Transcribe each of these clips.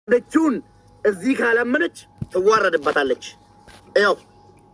የተዋረደችውን እዚህ ካላመነች ትዋረድበታለች። ያው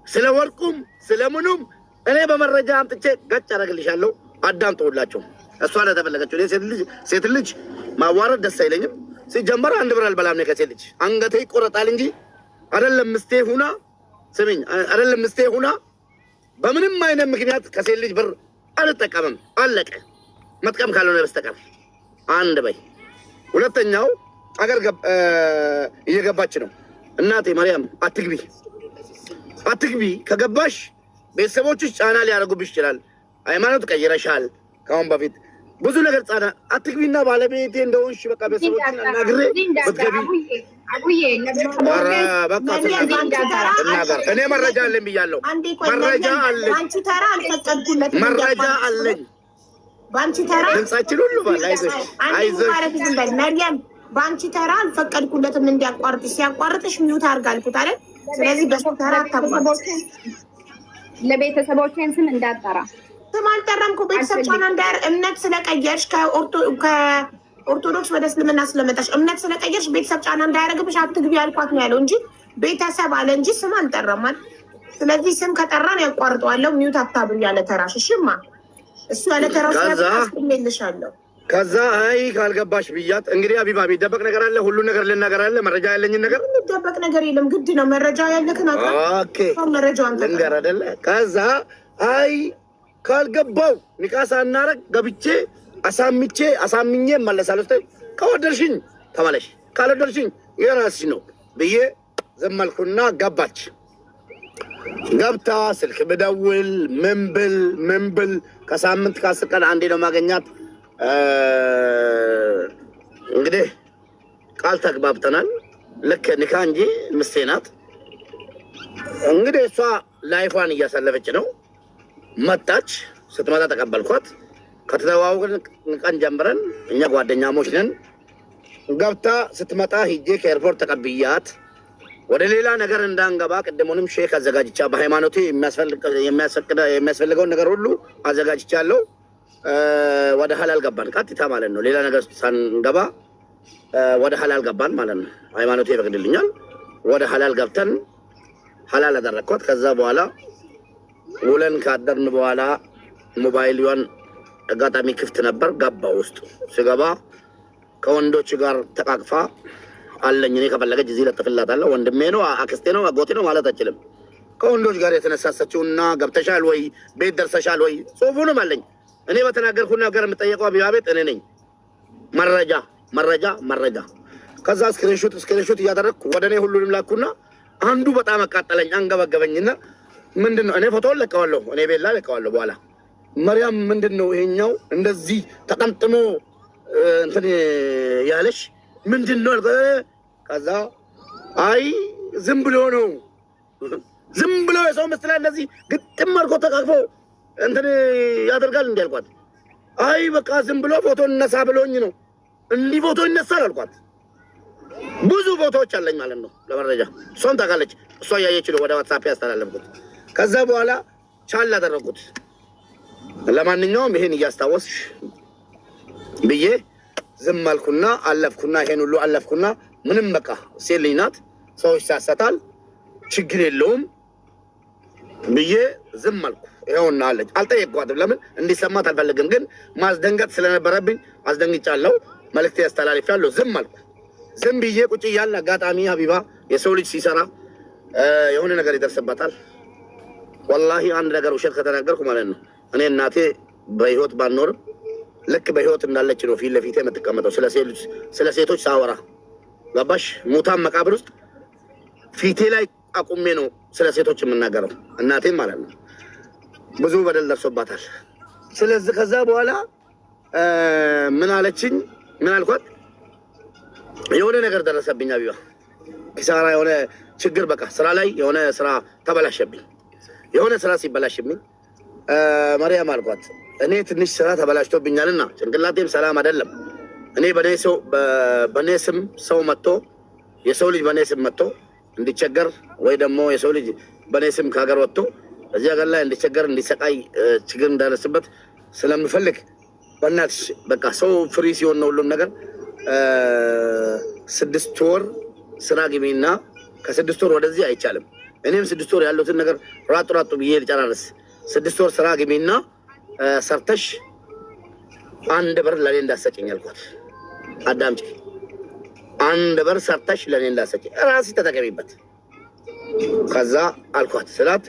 ስለ ወርቁም ስለምኑም እኔ በመረጃ አምጥቼ ገጭ አደርግልሻለሁ። አዳምጠውላቸው እሷ ለተፈለገችው እኔ ሴት ልጅ ማዋረድ ደስ አይለኝም። ሲጀመር አንድ ብር አልበላም እኔ ከሴት ልጅ፣ አንገቴ ይቆረጣል እንጂ አይደለም ምስቴ ሁና፣ ስሚኝ፣ አይደለም ምስቴ ሁና በምንም አይነት ምክንያት ከሴት ልጅ ብር አልጠቀምም። አለቀ። መጥቀም ካልሆነ በስተቀር አንድ በይ። ሁለተኛው አገር እየገባች ነው። እናቴ ማርያም አትግቢ፣ አትግቢ። ከገባሽ ቤተሰቦችሽ ጫና ሊያደርጉብሽ ይችላል። ሃይማኖት ቀይረሻል። ከአሁን በፊት ብዙ ነገር ጫና፣ አትግቢና ባለቤቴ እንደሆንሽ በቃ ቤተሰቦችን አናግሬ ብትገቢ። ኧረ በቃ ትናገር። እኔ መረጃ አለኝ ብያለሁ። መረጃ አለኝ። በአንቺ ተራ አልፈቀድኩለትም። መረጃ አለኝ። በአንቺ ተራ ድምጻችን ሁሉ ባል አይዞሽ፣ አይዞሽ ዝም በል መርያም። በአንቺ ተራ አልፈቀድኩለትም እንዲያቋርጥሽ። ሲያቋርጥሽ mute አድርግ አልኩት አይደል? ስለዚህ በሱ ተራ አታቋርጥ። ለቤተሰቦቼን ስም እንዳጠራ። ስም አልጠራም እኮ። ቤተሰብ ጫና እንዳያር እምነት ስለቀየርሽ፣ ከኦርቶዶክስ ወደ እስልምና ስለመጣሽ እምነት ስለቀየርሽ ቤተሰብ ጫና እንዳያደርግብሽ አትግቢ አልኳት ነው ያለው እንጂ ቤተሰብ አለ እንጂ ስም አልጠራም አይደል? ስለዚህ ስም ከጠራን ያቋርጠዋለሁ። Mute አታብሪ ያለ ተራሽ። እሽማ እሱ ያለ ተራው ስለአስቆሜልሻለሁ። ከዛ አይ ካልገባሽ ብያት እንግዲህ አቢባ የሚደበቅ ነገር አለ? ሁሉ ነገር ልናገር አለ መረጃ ያለኝን ነገር። የሚደበቅ ነገር የለም። ግድ ነው መረጃ ያለክን Okay መረጃዋን ልንገር አይደለ? ከዛ አይ ካልገባው ኒካ ሳናረግ ገብቼ አሳምቼ አሳምኜ እመለሳለሁ ስትል ከወደድሽኝ ተመለሽ፣ ካልወደድሽኝ የራስሽ ነው ብዬ ዝም አልኩና ገባች። ገብታ ስልክ ብደውል ምን ብል ምን ብል ከሳምንት ከ10 ቀን አንዴ ነው ማገኛት። እንግዲህ ቃል ተግባብተናል። ልክ ኒካ እንጂ ምስቴ ናት። እንግዲህ እሷ life ዋን እያሳለፈች ነው። መጣች። ስትመጣ ተቀበልኳት። ከተተዋወቅን ቀን ጀምረን እኛ ጓደኛሞች ነን። ገብታ ስትመጣ ሂጄ ከ airport ተቀብያት ወደ ሌላ ነገር እንዳንገባ ቅድሙንም ሼክ አዘጋጅቻ በሃይማኖቴ የሚያስፈልገውን ነገር ሁሉ አዘጋጅቻለሁ። ወደ ሀላል ገባን ቀጥታ ማለት ነው። ሌላ ነገር ሳንገባ ወደ ሀላል ገባን ማለት ነው። ሃይማኖቴ ይፈቅድልኛል። ወደ ሀላል ገብተን ሀላል አደረግኳት። ከዛ በኋላ ውለን ካደርን በኋላ ሞባይሏን አጋጣሚ ክፍት ነበር። ገባ ውስጥ ስገባ ከወንዶች ጋር ተቃቅፋ አለኝ። እኔ ከፈለገች እዚህ ለጥፍላታለሁ። ወንድሜ ነው፣ አክስቴ ነው፣ አጎቴ ነው ማለት አችልም። ከወንዶች ጋር የተነሳሰችውና ገብተሻል ወይ፣ ቤት ደርሰሻል ወይ፣ ጽሁፉንም አለኝ። እኔ በተናገርኩት ነገር የምጠየቀው አቢባ ቤት እኔ ነኝ። መረጃ መረጃ መረጃ። ከዛ screenshot screenshot እያደረግኩ ወደ እኔ ሁሉንም ላኩና አንዱ በጣም አቃጠለኝ፣ አንገበገበኝና ምንድን ነው እኔ ፎቶውን ለቀዋለሁ፣ እኔ ቤላ ለቀዋለሁ። በኋላ መርያም ምንድን ነው ይሄኛው እንደዚህ ተጠምጥሞ እንትን ያለሽ ምንድን ነው? ከዛ አይ ዝም ብሎ ነው፣ ዝም ብሎ የሰው ምስት ላይ እንደዚህ ግጥም አድርጎ ተቃቅፎ እንትን ያደርጋል እንዲ አልኳት። አይ በቃ ዝም ብሎ ፎቶ እነሳ ብሎኝ ነው፣ እንዲህ ፎቶ ይነሳል አልኳት። ብዙ ፎቶዎች አለኝ ማለት ነው ለመረጃ። እሷም ታውቃለች። እሷ እያየች ነው ወደ WhatsApp ያስተላለፍኩት። ከዛ በኋላ ቻል አደረጉት። ለማንኛውም ይሄን እያስታወስሽ ብዬ ዝም አልኩና አለፍኩና ይሄን ሁሉ አለፍኩና ምንም በቃ ሴት ልጅ ናት፣ ሰው ይሳሳታል፣ ችግር የለውም ብዬ ዝም አልኩ። ይኸውና አለች። አልጠየቅኳትም። ለምን እንዲሰማት አልፈልግም። ግን ማስደንገጥ ስለነበረብኝ አስደንግጫለሁ። መልዕክት ያስተላልፊያለሁ። ዝም አልኩ። ዝም ብዬ ቁጭ እያለ አጋጣሚ ሀቢባ የሰው ልጅ ሲሰራ የሆነ ነገር ይደርስበታል። ወላሂ አንድ ነገር ውሸት ከተናገርኩ ማለት ነው እኔ እናቴ በህይወት ባኖርም ልክ በህይወት እንዳለች ነው ፊት ለፊቴ የምትቀመጠው። ስለ ሴቶች ሳወራ ገባሽ? ሙታን መቃብር ውስጥ ፊቴ ላይ አቁሜ ነው ስለ ሴቶች የምናገረው። እናቴም ማለት ነው ብዙ በደል ደርሶባታል። ስለዚህ ከዛ በኋላ ምን አለችኝ? ምን አልኳት? የሆነ ነገር ደረሰብኝ አቢባ፣ ኪሳራ፣ የሆነ ችግር፣ በቃ ስራ ላይ የሆነ ስራ ተበላሸብኝ። የሆነ ስራ ሲበላሽብኝ መርያም አልኳት፣ እኔ ትንሽ ስራ ተበላሽቶብኛልና ጭንቅላቴም ሰላም አይደለም። እኔ በእኔ ስም ሰው መጥቶ፣ የሰው ልጅ በእኔ ስም መጥቶ እንዲቸገር ወይ ደግሞ የሰው ልጅ በእኔ ስም ከሀገር ወጥቶ እዚህ ሀገር ላይ እንዲቸገር፣ እንዲሰቃይ፣ ችግር እንዳደርስበት ስለምፈልግ በእናትሽ በቃ ሰው free ሲሆን ነው ሁሉም ነገር። 6 ወር ስራ ግቢና ከ6 ወር ወደዚህ አይቻልም። እኔም 6 ወር ያሉትን ነገር ራጡ ራጡ ብዬ ልጨራርስ። 6 ወር ስራ ግቢና ሰርተሽ 1 ብር ለእኔ እንዳትሰጪኝ አልኳት። አዳምጪ፣ 1 ብር ሰርተሽ ለእኔ እንዳትሰጪኝ፣ ራስሽ ተጠቀሚበት። ከዛ አልኳት ስላት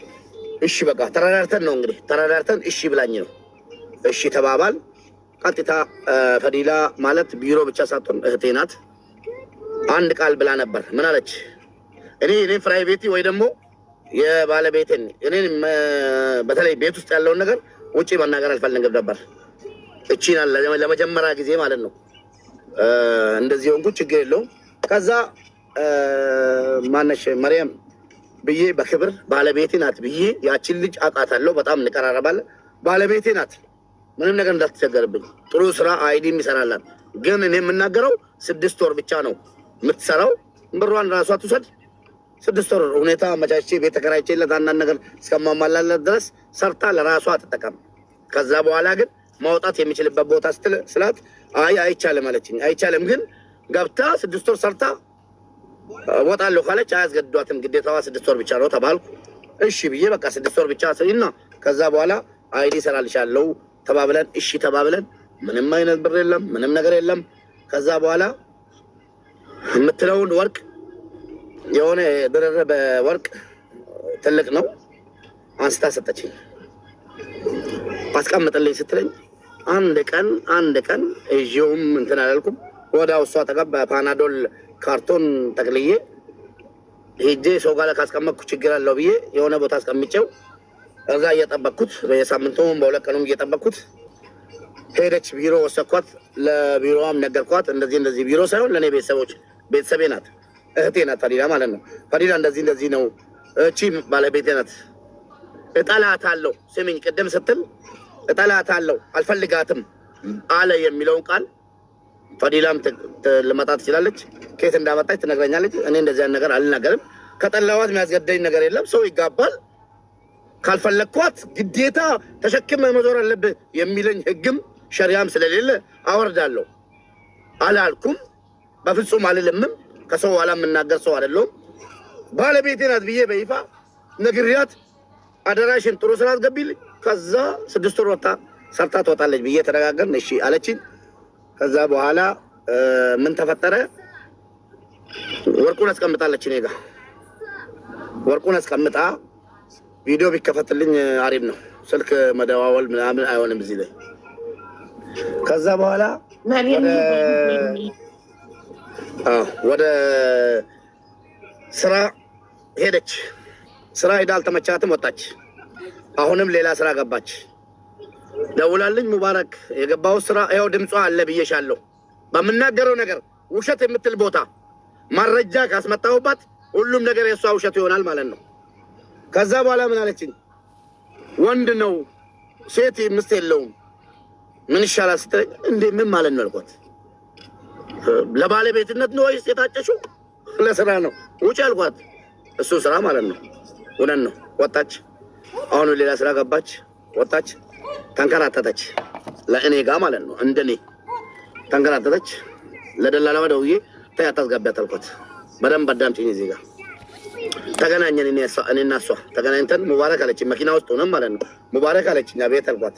እሺ በቃ ተረዳርተን ነው እንግዲህ፣ ተረዳርተን እሺ ብላኝ ነው፣ እሺ ተባባል። ቀጥታ ፈዲላ ማለት ቢሮ ብቻ ሳትሆን እህቴ ናት። አንድ ቃል ብላ ነበር። ምን አለች? እኔ private ወይ ደግሞ የባለቤቴን እኔን በተለይ ቤት ውስጥ ያለውን ነገር ውጪ መናገር አልፈልግም ነበር። እቺን ለመጀመሪያ ጊዜ ማለት ነው እንደዚህ ሆንኩ። ችግር የለውም። ከዛ ማነሽ መርየም ብዬ በክብር ባለቤቴ ናት ብዬ፣ ያችን ልጅ አውቃታለሁ። በጣም እንቀራረባለን። ባለቤቴ ናት። ምንም ነገር እንዳትቸገርብኝ። ጥሩ ስራ ID ይሰራላት። ግን እኔ የምናገረው 6 ወር ብቻ ነው የምትሰራው። ብሯን ራሷ ትውሰድ። 6 ወር ሁኔታ አመቻችቼ ቤት ተከራይቼለት አንዳንድ ነገር እስከማሟላለት ድረስ ሰርታ ለራሷ ትጠቀም። ከዛ በኋላ ግን ማውጣት የሚችልበት ቦታ ስትል ስላት አይ አይቻልም አለችኝ። አይቻልም ግን ገብታ 6 ወር ሰርታ ወጣለሁ ካለች አያስገድዷትም። ግዴታዋ 6 ወር ብቻ ነው ተባልኩ። እሺ ብዬ በቃ 6 ወር ብቻ ስሪና ከዛ በኋላ ID እሰራልሻለሁ ተባብለን፣ እሺ ተባብለን፣ ምንም አይነት ብር የለም፣ ምንም ነገር የለም። ከዛ በኋላ የምትለውን ወርቅ፣ የሆነ ድርብ ወርቅ ትልቅ ነው፣ አንስታ ሰጠችኝ። አስቀምጥልኝ ስትለኝ አንድ ቀን አንድ ቀን ይዤውም እንትን አላልኩም። ወዲያው እሷ አጠገብ በፓናዶል ካርቶን ጠቅልዬ ሄጄ ሰው ጋር ካስቀመጥኩ ችግር አለው ብዬ የሆነ ቦታ አስቀምጬው እዛ እየጠበቅኩት በየሳምንቱም በ2 ቀኑም እየጠበቅኩት ሄደች። ቢሮ ወሰድኳት። ለቢሮዋም ነገርኳት። እንደዚህ እንደዚህ፣ ቢሮ ሳይሆን ለእኔ ቤተሰቦች፣ ቤተሰቤ ናት፣ እህቴ ናት፣ ፈዲላ ማለት ነው። ፈዲላ እንደዚህ እንደዚህ ነው፣ እቺ ባለቤቴ ናት። እጠላታለሁ። ስሚኝ፣ ቅድም ስትል እጠላታለሁ፣ አልፈልጋትም አለ የሚለውን ቃል ፈዲላም ልመጣ ትችላለች። ከየት እንዳመጣች ትነግረኛለች። እኔ እንደዚህ አይነት ነገር አልናገርም። ከጠላዋት የሚያስገድደኝ ነገር የለም። ሰው ይጋባል። ካልፈለግኳት ግዴታ ተሸክመ መዞር አለብህ የሚለኝ ሕግም ሸሪያም ስለሌለ አወርዳለሁ አላልኩም። በፍጹም አልልምም። ከሰው ኋላ የምናገር ሰው አይደለሁም። ባለቤቴ ናት ብዬ በይፋ ነግሪያት አደራሽን ጥሩ ስራ አስገቢልኝ፣ ከዛ 6 ወር ወጥታ ሰርታ ትወጣለች ብዬ ተነጋገርን። እሺ አለችኝ። ከዛ በኋላ ምን ተፈጠረ? ወርቁን አስቀምጣለች እኔ ጋ። ወርቁን አስቀምጣ፣ ቪዲዮ ቢከፈትልኝ አሪፍ ነው። ስልክ መደዋወል ምናምን አይሆንም እዚህ ላይ። ከዛ በኋላ ወደ ስራ ሄደች። ስራ ሄዳ አልተመቻትም፣ ወጣች። አሁንም ሌላ ስራ ገባች። ደውላልኝ ሙባረክ የገባው ስራ ይኸው ድምጿ አለ ብዬሻለሁ። በምናገረው ነገር ውሸት የምትል ቦታ መረጃ ካስመጣሁባት ሁሉም ነገር የእሷ ውሸት ይሆናል ማለት ነው። ከዛ በኋላ ምን አለችኝ? ወንድ ነው፣ ሴት ምስት የለውም፣ ምን ይሻላል ስትለኝ፣ እንዴ ምን ማለት ነው አልኳት። ለባለቤትነት ነው ወይስ የታጨሽው ለስራ ነው? ውጭ አልኳት። እሱ ስራ ማለት ነው። እውነት ነው። ወጣች። አሁን ሌላ ስራ ገባች፣ ወጣች፣ ተንከራተተች። ለእኔ ጋ ማለት ነው፣ እንደኔ ተንከራተተች። ለደላላዋ ደውዬ ተይ አታስገቢያት አልኳት። በደንብ አዳምጪኝ። እዚህ ጋር ተገናኘን፣ እኔና እሷ ተገናኝተን ሙባረክ አለችኝ። መኪና ውስጥ ሆነን ማለት ነው። ሙባረክ አለችኝ። አቤት አልኳት።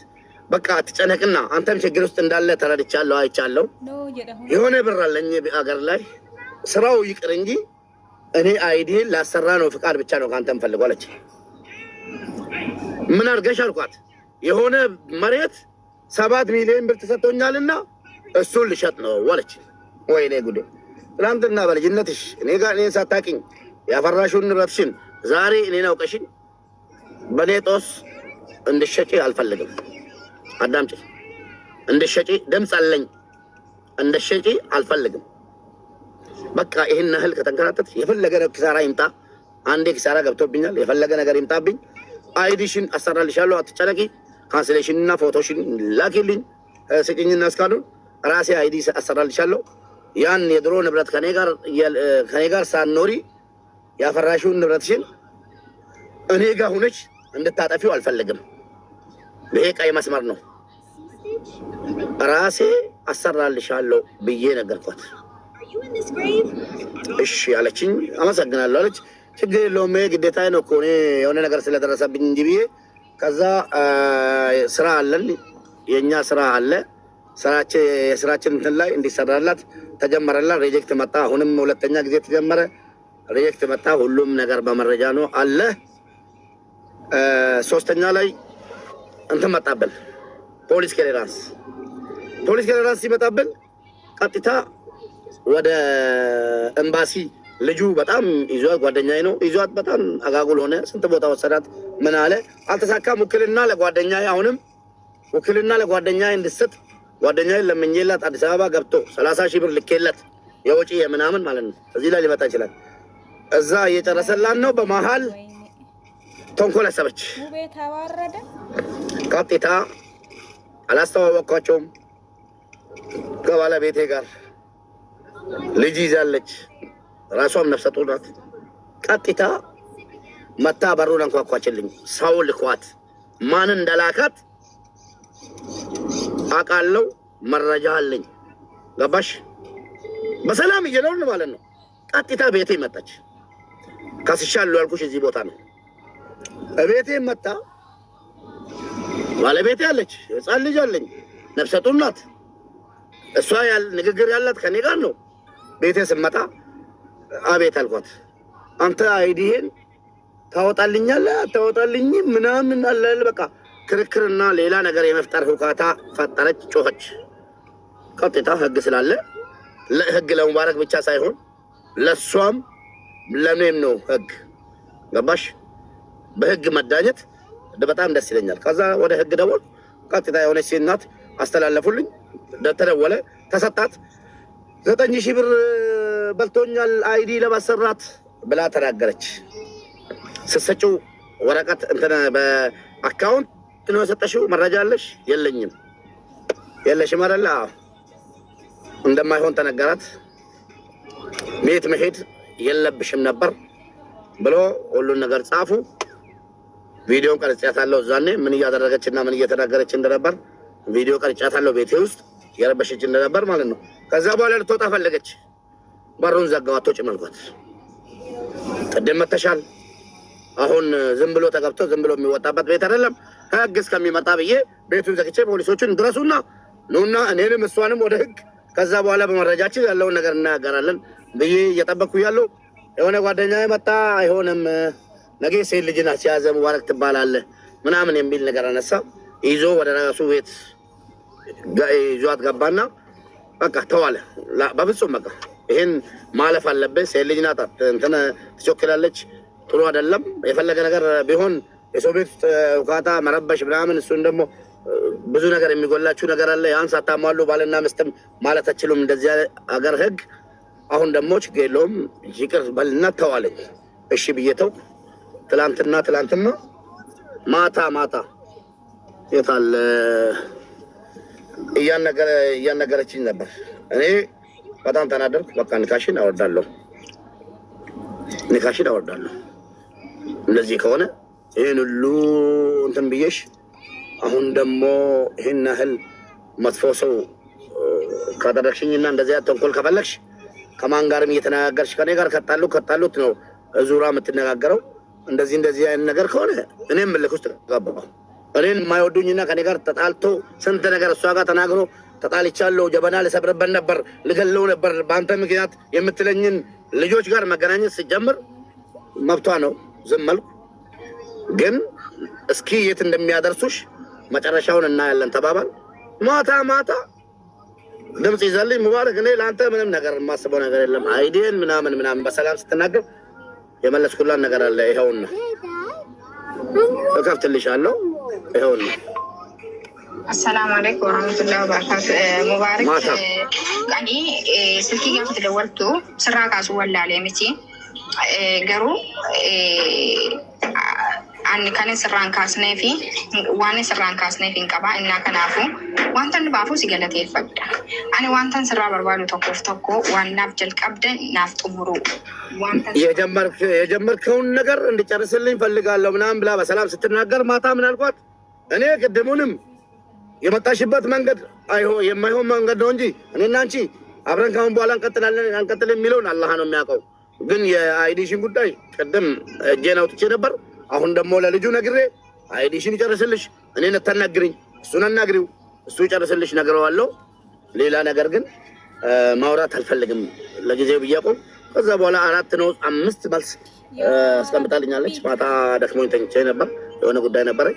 በቃ አትጨነቅና አንተም ችግር ውስጥ እንዳለ ተረድቻለሁ፣ አይቻለሁ። የሆነ ብር አለኝ አገር ላይ፣ ስራው ይቅር እንጂ እኔ ID ላሰራ ነው፣ ፍቃድ ብቻ ነው ከአንተ የምፈልገው አለች። ምን አድርገሽ አልኳት። የሆነ መሬት 7 ሚሊዮን ብር ተሰጥቶኛልና እሱን ልሸጥ ነው አለች። ወይኔ ጉዴ! ትናንትና በልጅነትሽ እኔ ጋር እኔን ሳታውቂኝ ያፈራሽውን ንብረትሽን ዛሬ እኔን አውቀሽኝ በእኔ ጦስ እንድሸጪ አልፈልግም። አዳምጪ፣ እንድሸጪ ድምፅ አለኝ፣ እንድሸጪ አልፈልግም። በቃ ይህን ያህል ከተንከራተት የፈለገ ኪሳራ ይምጣ። አንዴ ኪሳራ ገብቶብኛል። የፈለገ ነገር ይምጣብኝ። ID ሽን አሰራልሻለሁ፣ አትጨነቂ። Cancellation እና ፎቶሽን ላኪልኝ፣ ስጭኝና እስካሉን ራሴ ID አሰራልሻለሁ። ያን የድሮ ንብረት ከኔ ጋር ሳትኖሪ ያፈራሽውን ንብረትሽን እኔ ጋር ሁነች እንድታጠፊው አልፈልግም። ይሄ ቀይ መስመር ነው። ራሴ አሰራልሻለሁ ብዬ ነገርኳት። እሺ አለችኝ። አመሰግናለሁ አለች። ችግር የለውም ይሄ ግዴታዬ ነው እኮ እኔ የሆነ ነገር ስለደረሰብኝ እንጂ ብዬ ከዛ ስራ አለን፣ የእኛ ስራ አለ። ስራችን የስራችን እንትን ላይ እንዲሰራላት ተጀመረላት። Reject መጣ። አሁንም ሁለተኛ ጊዜ ተጀመረ፣ reject መጣ። ሁሉም ነገር በመረጃ ነው አለ። ሶስተኛ ላይ እንትን መጣብን፣ police clearance። Police clearance ሲመጣብን ቀጥታ ወደ ኤምባሲ ልጁ በጣም ይዟት፣ ጓደኛዬ ነው ይዟት፣ በጣም አጋጉል ሆነ። ስንት ቦታ ወሰዳት፣ ምን አለ አልተሳካም። ውክልና ለጓደኛዬ አሁንም ውክልና ለጓደኛዬ እንድሰጥ ጓደኛዬን ለምኜላት አዲስ አበባ ገብቶ 30,000 ብር ልኬለት የወጪ የምናምን ማለት ነው። እዚህ ላይ ሊመጣ ይችላል። እዛ እየጨረሰላት ነው። በመሀል ተንኮል አሰበች። ሙቤ ተዋረደ። ቀጥታ አላስተዋወቅኳቸውም ከባለቤቴ ጋር ልጅ ይዛለች፣ ራሷም ነፍሰ ጡር ናት። ቀጥታ መታ በሩን አንኳኳችልኝ። ሰው ልኳት ማን እንደላካት አውቃለሁ፣ መረጃ አለኝ። ገባሽ? በሰላም እየኖርን ማለት ነው። ቀጥታ ቤቴ መጣች። ከስሻለሁ ያልኩሽ እዚህ ቦታ ነው። ቤቴ መጣ። ባለቤቴ አለች፣ ህፃን ልጅ አለኝ፣ ነፍሰ ጡር ናት። እሷ ንግግር ያላት ከኔ ጋር ነው። ቤቴ ስመጣ አቤት አልኳት። አንተ ID ህን ታወጣልኛለህ አታወጣልኝም ምናምን አለ። በቃ ክርክርና ሌላ ነገር የመፍጠር ሁካታ ፈጠረች፣ ጮኸች። ቀጥታ ህግ ስላለ ህግ ለሙባረክ ብቻ ሳይሆን ለእሷም ለእኔም ነው ህግ። ገባሽ? በህግ መዳኘት በጣም ደስ ይለኛል። ከዛ ወደ ህግ ደወል። ቀጥታ የሆነች ሴት ናት አስተላለፉልኝ። ተደወለ፣ ተሰጣት። 9,000 ብር በልቶኛል ID ለማሰራት ብላ ተናገረች። ስትሰጪው ወረቀት እንትን በ account ነው የሰጠሽው? መረጃ አለሽ? የለኝም። የለሽም አይደለ? አዎ። እንደማይሆን ተነገራት። ቤት መሄድ የለብሽም ነበር ብሎ ሁሉን ነገር ጻፉ። ቪዲዮን ቀርጫታለሁ። እዛኔ ምን እያደረገች እና ምን እየተናገረች እንደነበር ቪዲዮ ቀርጫታለሁ። ቤቴ ውስጥ የረበሸች እንደነበር ማለት ነው። ከዛ በኋላ ልትወጣ ፈለገች። በሩን ዘጋው። አትወጪም አልኳት። ቅድም መተሻል። አሁን ዝም ብሎ ተገብቶ ዝም ብሎ የሚወጣበት ቤት አይደለም። ህግ እስከሚመጣ ብዬ ቤቱን ዘግቼ ፖሊሶቹን ድረሱና ኑና እኔንም እሷንም ወደ ህግ፣ ከዛ በኋላ በመረጃችን ያለውን ነገር እናገራለን ብዬ እየጠበቅኩ ያለው የሆነ ጓደኛ መጣ። አይሆንም ነገ ሴት ልጅን አስያዘ ሙባረክ ትባላለህ ምናምን የሚል ነገር አነሳ። ይዞ ወደ ራሱ ቤት ይዟት ገባና በቃ ተዋለ። በፍጹም በቃ ይሄን ማለፍ አለብህ። ሴት ልጅ ናት፣ እንትን ትቾክላለች፣ ጥሩ አይደለም። የፈለገ ነገር ቢሆን የሰው ቤት ውስጥ ውካታ መረበሽ ምናምን፣ እሱን ደግሞ ብዙ ነገር የሚጎላችሁ ነገር አለ። ያን ሳታሟሉ ባልና ሚስትም ማለት አችሉም እንደዚያ አገር ህግ። አሁን ደግሞ ችግር የለውም ይቅር በልና ተዋለኝ። እሺ ብዬ ተውኩ። ትላንትና ማታ ማታ የታለ እያነገረችኝ ነበር። እኔ በጣም ተናደርኩ። በቃ ኒካሽን አወርዳለሁ፣ ኒካሽን አወርዳለሁ። እንደዚህ ከሆነ ይህን ሁሉ እንትን ብዬሽ አሁን ደግሞ ይህን ያህል መጥፎ ሰው ካደረግሽኝና እንደዚያ ተንኮል ከፈለግሽ ከማን ጋርም እየተነጋገርሽ ከኔ ጋር ከጣሉ ከጣሉት ነው ዙራ የምትነጋገረው። እንደዚህ እንደዚህ አይነት ነገር ከሆነ እኔም እልክ ውስጥ ገባሁ። እኔን የማይወዱኝና ከኔ ጋር ተጣልቶ ስንት ነገር እሷ ጋር ተናግሮ ተጣልቻለሁ፣ ጀበና ልሰብርበት ነበር፣ ልገለው ነበር በአንተ ምክንያት የምትለኝን ልጆች ጋር መገናኘት ስጀምር መብቷ ነው፣ ዝም አልኩ። ግን እስኪ የት እንደሚያደርሱሽ መጨረሻውን እናያለን ተባባል። ማታ ማታ ድምፅ ይዘልኝ ሙባረክ፣ እኔ ለአንተ ምንም ነገር የማስበው ነገር የለም ID ን ምናምን ምናምን በሰላም ስትናገር የመለስኩላን ነገር አለ። ይኸውና እከፍትልሻለሁ። ይኸውና السلام عليكم ورحمة الله وبركاته። ሙባረክ ማታ ani silkii gaafa dawwaltu sirraa kaasuu wallaalee miti. Garuu ani kan sirraan kaasnee fi waan sirraan kaasneef hin qaba. Innaa kanaafu wanta inni baafuu si galateeffadha. Ani wanta sirraa barbaadu tokkoof tokko waan naaf jalqabde naaf xumuru. Wanta የጀመርከውን ነገር እንድጨርስልኝ ፈልጋለሁ ምናምን ብላ በሰላም ስትናገር ማታ ምን አልኳት? እኔ ቅድሙንም የመጣሽበት መንገድ የማይሆን መንገድ ነው እንጂ እኔና አንቺ አብረን ካሁን በኋላ እንቀጥላለን አንቀጥል የሚለውን አላህ ነው የሚያውቀው። ግን የ ID ሽን ጉዳይ ቅድም እጄን አውጥቼ ነበር። አሁን ደግሞ ለልጁ ነግሬ ID ሽን ይጨርስልሽ፣ እኔን አታናግሪኝ፣ እሱን አናግሪው፣ እሱ ይጨርስልሽ ነግረዋለሁ። ሌላ ነገር ግን ማውራት አልፈልግም ለጊዜው ብዬ አቆም። ከዛ በኋላ 4 ነው 5 መልስ አስቀምጣልኛለች። ማታ ደክሞኝ ተኝቼ ነበር፣ የሆነ ጉዳይ ነበረኝ።